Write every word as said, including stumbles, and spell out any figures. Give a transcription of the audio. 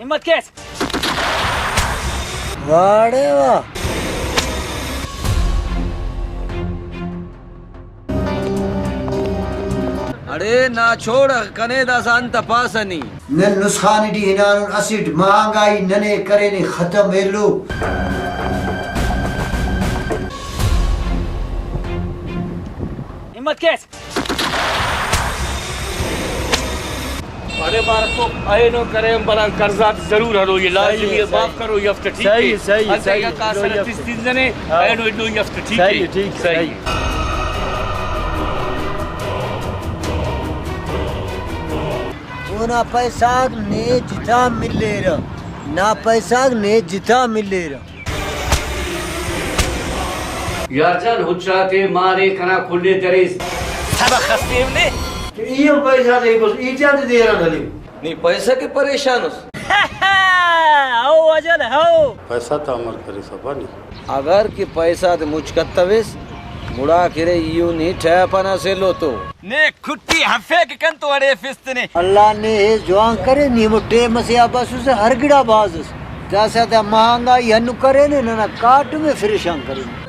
ہمت کیس۔ واڑے واہ۔ اڑے نا چھوڑ، کنے داسہ انت پاسہ نی؟ نن نسخان ٹی ہنانن، اسٹ مہنگائی ننے کرینے ختم ایلو۔ ہمت کیس۔ اڑے بارہ تو اینو کرے ہم بلان قرض آتے ضرور ہرو، یہ لازمی ہے، معاف کرو، یہ ہفتہ ٹھیک ہے۔ صحیح، صحیح، انت صحیح۔ اگہ کاسہ ٹی تس تنزنے، ہاں۔ اینو ایلو یہ ہفتہ ٹھیک ہے۔ صحیح، ٹھیک، صحیح۔ اونا پیسہ غاک نے جتا ملیرہ، نا پیسہ غاک نے جتا ملیرہ۔ یار جان، ہچ آتے مارے کنا کل ءِ دریس۔ سبخ اس تیو نے۔ ای ہم پیسہ تے بس، ای چا تے دیران ہلیو۔ نی پیسہ کہ پریشان اس۔ ہو اجل ہو۔ پیسہ تا امر کرے سبا نی۔ اگر کہ پیسہ تے مچ کتویس، گڑا کرے ایو نی ٹھیپ انا سیلو تو۔ نے کٹی ہفے کہ کن تو اڑے فست نے۔ اللہ نے ہے جوان کرے، نیمو ٹیم اسے آ بسوسہ ہر گڑا بھاز اس۔ داسہ دا مہنگائی ہنو کرینے، ننا کاٹم ءِ فریشان کرینے۔